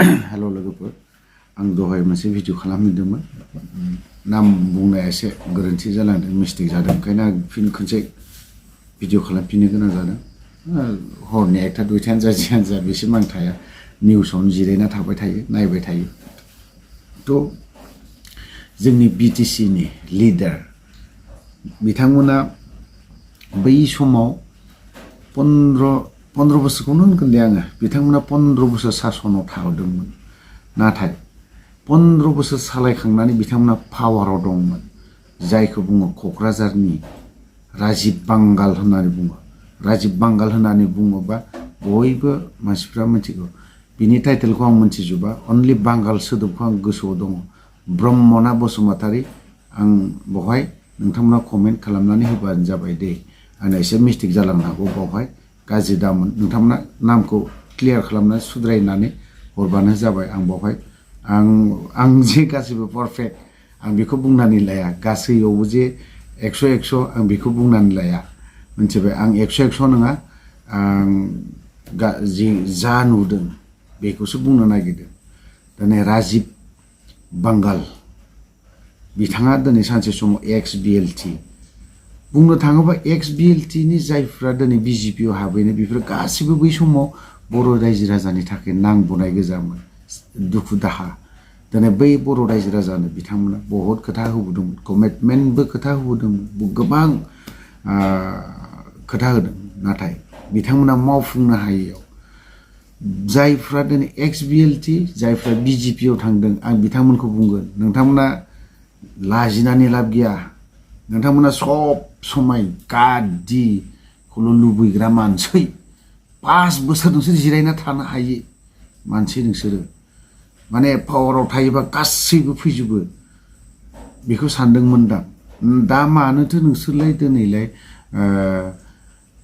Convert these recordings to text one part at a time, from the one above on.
हेल' लोगोफोर आं दहाय मोनसे भिडिअ खालामहैदोंमोन नाम बुंनाया एसे गोरोन्थि जालांदों मिस्टेक जादों ओंखायनो आं फिन खनसे भिडिअ खालामफिननो गोनां जादों हरनि 1टा 2टायानो जा जियानो जा बेसिम आं थाया निउसावनो जिरायना थाबाय थायो नायबाय थायो थ' जोंनि BTC नि लिडार बिथांमोना बै समाव 15 बोसोरखौनो होनगोन दे आङो बिथांमोना 15 बोसोर सासनाव थादोंमोन नाथाय 15 बोसोर सालायखांनानै बिथांमोना पावाराव दंमोन जायखौ बुङो क'क्राझारनि राजीब बांगाल होननानै बुङो राजीब बांगाल होननानै बुङोबा बयबो मानसिफ्रा मिथिगौ बिनि टाइटेलखौ आं मिथिजोबा अनलि बांगाल सोदोबखौ आं गोसोआव दङ ब्रह्मना बसुमतारी आं बहाय नोंथांमोना कमेन्ट खालामनानै होबानो जाबाय दे आंना एसे मिस्टेक जालांनो हागौ बावहाय गाज्रि दामोन नोंथांमोना नामखौ क्लियार खालामनानै सुद्रायनानै हरबानो जाबाय आं बावहाय आं जे गासिबो पारफेक्ट आं बेखौ बुंनानै लाया गासैयावबो जे 100 आं बेखौ बुंनानै लाया मोनथिबाय आं 100 नङा आं जि जा नुदों बेखौसो बुंनो नागिरदों दिनै राजीब बांगाल बिथाङा दिनै सानसे समाव XBLT बुंनो थाङोबा XBLT नि जायफ्रा दिनै BJPआव हाबैनो बेफोर गासिबो बै समाव बर' रायजो राजानि थाखाय नांबोनाय गोजामोन दुखु दाहा दिनै बै बर' रायजो राजानो बिथांमोना बहुद खोथा होबोदोंमोन कमिटमेन्टबो खोथा होबोदोंमोन गोबां खोथा होदों नाथाय बिथांमोना मावफुंनो हायैयाव जायफ्रा दिनै XBLT जायफ्रा BJPआव थांदों आं बिथांमोनखौ बुंगोन नोंथांमोना लाजिनानै लाब गैया नोंथांमोना सब समाय गादिखौल' लुबैग्रा मानसै 5 बोसोर नोंसोर जिरायना थानो हायो मानसि नोंसोरो माने पावाराव थायोबा गासैबो फैजोबो बेखौ सानदोंमोनदां दा मानोथो नोंसोरलाय दिनैलाय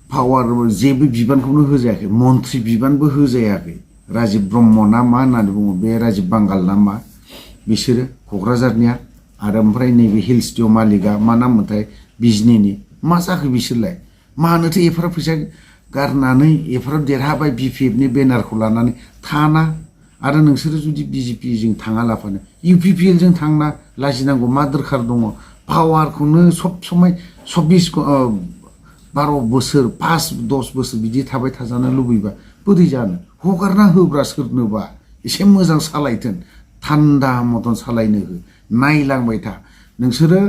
पावार जेबो बिबानखौनो होजायाखै मन्त्रि बिबानबो होजायाखै राजीब ब्रह्म ना मा होननानै बुङो बे राजीब बांगाल ना मा बिसोरो क'क्राझारनिया आरो ओमफ्राय नैबे हिल्स डिअ मालिकआ मा नाममोनथाय बिजनीनि मा जाखो बिसोरलाय मानोथो एफाराब फैसा गारनानै एफाराब देरहाबाय BPF नि बेनारखौ लानानै थाना आरो नोंसोरो जुदि BJP जों थाङा लाफानो UPPL जों थांना लाजिनांगौ मा दरखार दङ पावारखौनो सब समाय 12 बोसोर 5-10 बोसोर बिदि थाबाय थाजानो लुबैबा बोरै जानो हगारना होब्रा सोरनोबा एसे मोजां सालायथोन थान्दा मतन सालायनो हो नायलांबाय था नोंसोरो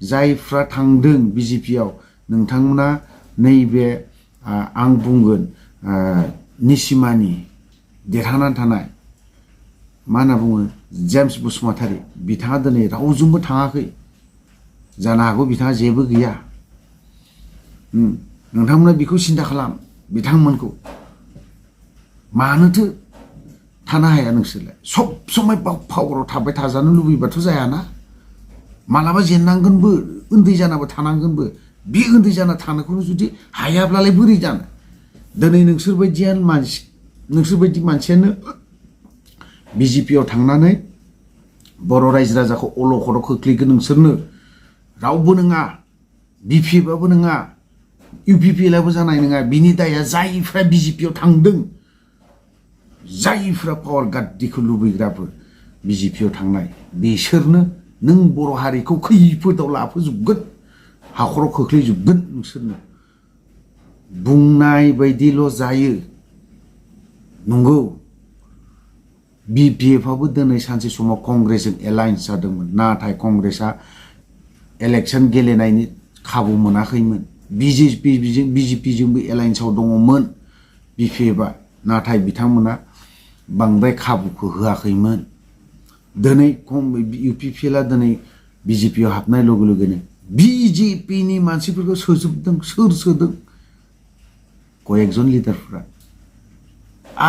जायफ्रा थांदों BJPआव नोंथांमोना नैबे आं बुंगोन निसिमानि देरहानानै थानाय मा होनना बुङो जेम्स बसुमतारी बिथाङा दिनै रावजोंबो थाङाखै जानो हागौ बिथाङा जेबो गैया नोंथांमोना बेखौ सिन्था खालाम बिथांमोनखौ मानोथो थानो हाया नोंसोरलाय सब समाय पावाराव थाबाय थाजानो लुबैबाथ' जायाना मालाबा जेननांगोनबो उन्दै जानाबो थानांगोनबो बे उन्दै जाना थानायखौनो जुदि हायाब्लालाय बोरै जानो दिनै नोंसोरबायदि मानसियानो BJPआव थांनानै बर' रायजो राजाखौ अलखदाव खोख्लैगोन नोंसोरनो रावबो नङा BPFआबो नङा UPPLआबो जानाय नङा बिनि दाया जायफ्रा BJPआव थांदों जायफ्रा पावार गाद्दिखौ लुबैग्राफोर BJPआव थांनाय बिसोरनो नों बर' हारिखौ खैफोदाव लाफोजोबगोन हाखराव खोख्लैजोबगोन नोंसोरनो बुंनाय बायदिल' जायो नंगौ BPFआबो दिनै सानसे समाव कंग्रेसजों एलायन्स जादोंमोन नाथाय कंग्रेसआ इलेक्सन गेलेनायनि खाबु मोनाखैमोन BJPजोंबो एलायन्सआव दङमोन BPFआ नाथाय बिथांमोना बांद्राय खाबुखौ होआखैमोन दिनै UPPLआ दिनै BJPआव हाबनाय लोगो लोगोनो BJPनि मानसिफोरखौ सोजोबदों सोर सोदों कयेकजन लिडारफोरा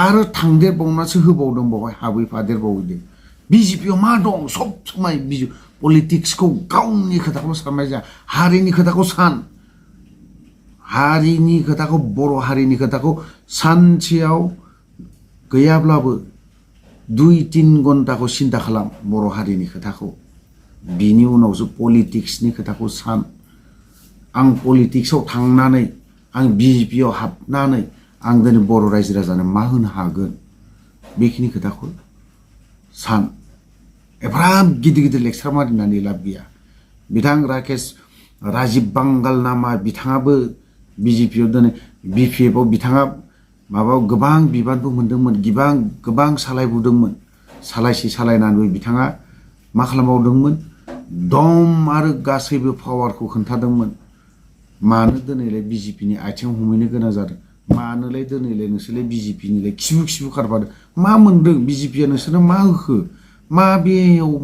आरो थांदेरबावनासो होबावदों बावहाय हाबैफादेरबावदों BJPआव मा दं सब समाय पलिटिक्सखौ गावनि खोथाखौल' साननाय जाया हारिनि खोथाखौ सान हारिनि खोथाखौ बर' हारिनि खोथाखौ सानसेयाव गैयाब्लाबो 2-3 घन्टाखौ सिन्था खालाम बर' हारिनि खोथाखौ बिनि उनावसो पलिटिक्सनि खोथाखौ सान आं पलिटिक्सआव थांनानै आं BJPआव हाबनानै आं दिनै बर' रायजो राजानो मा होनो हागोन बेखिनि खोथाखौ सान एफाराब गिदिर गिदिर लेक्सार मारिनानै लाब गैया बिथां राजीब बांगाल नामा बिथाङाबो बिजेपियाव दिनै बिपिएफआव बिथाङा माबायाव गोबां बिबानबो मोन्दोंमोन गोबां सालायबोदोंमोन सालायनानै बिथाङा मा खालामबावदोंमोन दम आरो गासैबो पावारखौ खोन्थादोंमोन मानो दिनैलाय बिजेपिनि आथिङाव हमहैनो गोनां जादों मानोलाय दिनैलाय नोंसोरलाय बिजेपिनिलाय खिबु खारबादों मा मोन्दों बिजेपिया नोंसोरनो मा होखो मा बेयाव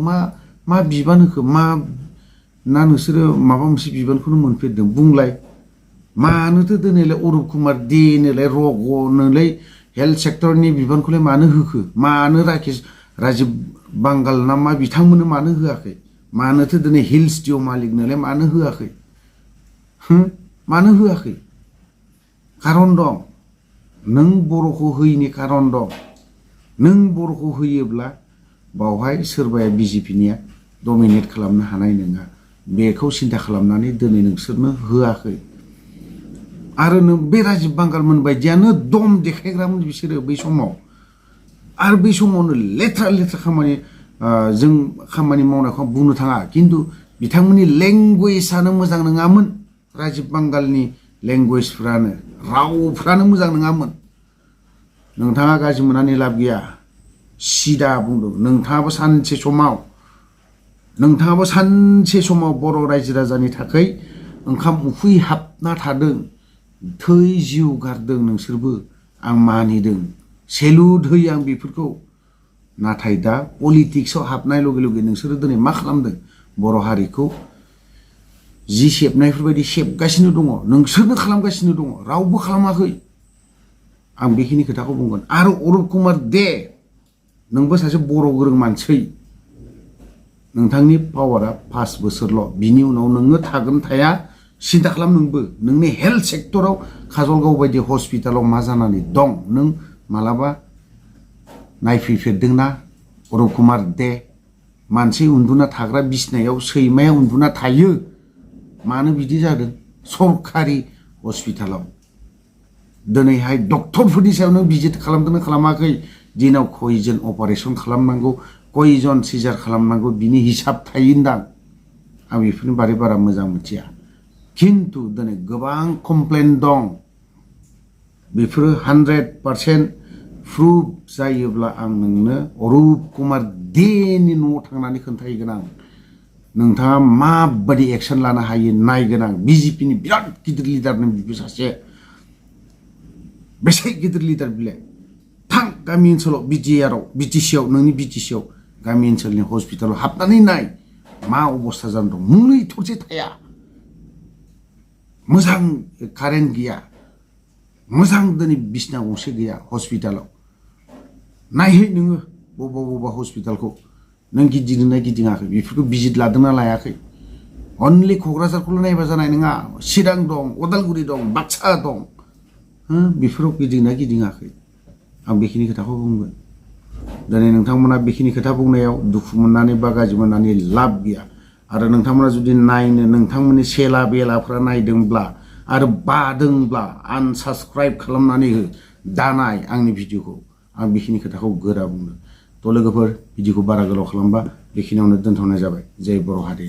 मा बिबान होखो मा ना नोंसोरो माबा मोनसे बिबानखौनो मोनफेरदों बुंलाय मानोथो दिनैलाय अरुप कुमार देनोलाय रग'नोलाय हेल्थ सेक्टरनि बिबानखौलाय मानो होखो मानो राजीब बांगाल ना मा बिथांमोननो मानो होआखै मानोथो दिनै हिल्स डिअ मालिकनोलाय मानो होआखै मानो होआखै खारन दं नों बर'खौ होयिनि खारन दं नों बर'खौ होयोब्ला बावहाय सोरबाया बिजेपिनिया डमिनेट खालामनो हानाय नङा बेखौ सिन्था खालामनानै दिनै नोंसोरनो होआखै आरो नों बे राजीब बांगालमोन बायदियानो दम देखायग्रामोन बिसोरो बै समाव आरो बै समावनो लेथ्रा खामानि जों खामानि मावनायखौ बुंनो थाङा खिन्थु बिथांमोननि लेंगुवेजआनो मोजां नङामोन राजीब बांगालनि लेंगुवेजफ्रानो रावफ्रानो मोजां नङामोन नोंथाङा गाज्रि मोननानै लाब गैया सिदा बुंदों नोंथाङाबो सानसे समाव बर' रायजो राजानि थाखाय ओंखाम उखै हाबना थादों थै जिउ गारदों नोंसोरबो आं मानिदों सेलुट होयो आं बेफोरखौ नाथाय दा पलिटिक्सआव हाबनाय लगे लगे नोंसोरो दिनै मा खालामदों बर' हारिखौ जि सेबनायफोरबायदि सेबगासिनो दङ नोंसोरनो खालामगासिनो दङ रावबो खालामाखै आं बेखिनि खोथाखौ बुंगोन आरो अरुप कुमार दे नोंबो सासे बर' गोरों मानसि नोंथांनि पावारा 5 बोसोरल' बिनि उनाव नोङो थागोन थाया सिन्था खालाम नोंबो नोंनि हेल्थ सेक्टराव काजलगाव बायदि हस्पिटालाव मा जानानै दं नों मालाबा नायफैफेरदोंना अरुप कुमार दे मानसि उन्दुना थाग्रा बिसनायाव सैमाया उन्दुना थायो मानो बिदि जादों सरकारि हस्पिटालाव दिनैहाय डक्टरफोरनि सायाव नों भिजिट खालामदोंना खालामाखै दिनाव खयजन अपारेशन खालामनांगौ खयजन सिजार खालामनांगौ बिनि हिसाब थायोदां आं बेफोरनि बारै बारा मोजां मिथिया खिन्थु दिनै गोबां कमप्लेन दं बेफोरो 100% प्रुफ जायोब्ला आं नोंनो अरुप कुमार देनि न'आव थांनानै खोन्थाहैगोन आं नोंथाङा माबायदि एक्सन लानो हायो नायगोन आं बिजेपिनि बिराद गिदिर लिडार नों बिबो सासे बेसे गिदिर लिडार बिलाय थां गामि ओनसोलाव बिटिसिआव नोंनि बिटिसिआव गामि ओनसोलनि हस्पिटालाव हाबनानै नाय मा अबस्था जाना दं मुलि थरसे थाया मोजां कारेन्ट गैया मोजां दिनै बिसना गंसे गैया हस्पिटालाव नायहै नोङो बबेबा हस्पिटालखौ नों गिदिंना गिदिङाखै बेफोरखौ भिजिट लादोंना लायाखै अनलि क'क्राझारखौल' नायबा जानाय नङा चिरां दं उदालगुरि दं बाक्सा दं बेफोराव गिदिंना गिदिङाखै आं बेखिनि खोथाखौ बुंगोन दिनै नोंथांमोना बेखिनि खोथा बुंनायाव दुखु मोननानै बा गाज्रि मोननानै लाब गैया आरो नोंथांमोना जुदि नायनो नोंथांमोननि सेला बेलाफ्रा नायदोंब्ला आरो बादोंब्ला आनसाबस्क्राइब खालामनानै हो दानाय आंनि भिडिअखौ आं बेखिनि खोथाखौ गोरा बुंदों थ' लोगोफोर भिडिअखौ बारा गोलाव खालामबा बेखिनियावनो दोनथ'नाय जाबाय जय बर' हारि